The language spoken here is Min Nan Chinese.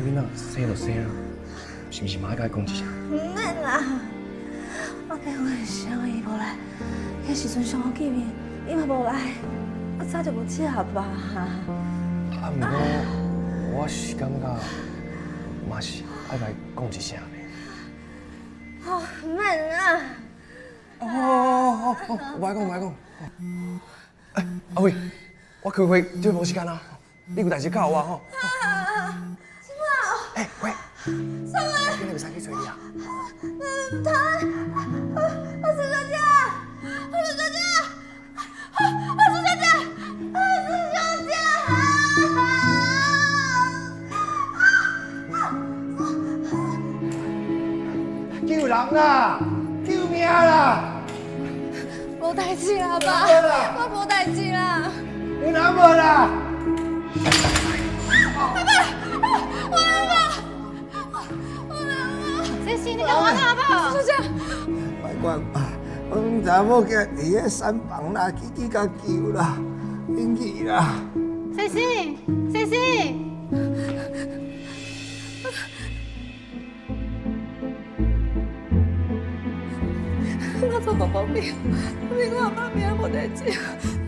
囡仔生就生啊，是毋是嘛愛共伊講一聲？毋免啦，我結婚的時陣伊無來，彼時陣上好見面，伊嘛無來，我早就無適合吧。啊，毋過我是感覺嘛是愛共伊講一聲呢。哦，毋免啦。哦哦哦哦，無愛講無愛講。欸，阿偉，我開會這無時間啊，你有代誌敲我吼。什麼？欸，喂。什麼？今日袂使去揣你啊。毋通，阿蘇小姐，阿蘇小姐，阿蘇小姐，阿蘇小姐。救人啦！救命啦！無代誌啦，爸，我無代誌啦。有人無啦？爸爸，我阿爸，我阿爸，這是你幹嘛阿爸？蘇小姐，別管啊，阮查某囝佇咧產房啦，去共救啦，緊去啦！先生，先生。我做無保庇，我阿媽命無代誌。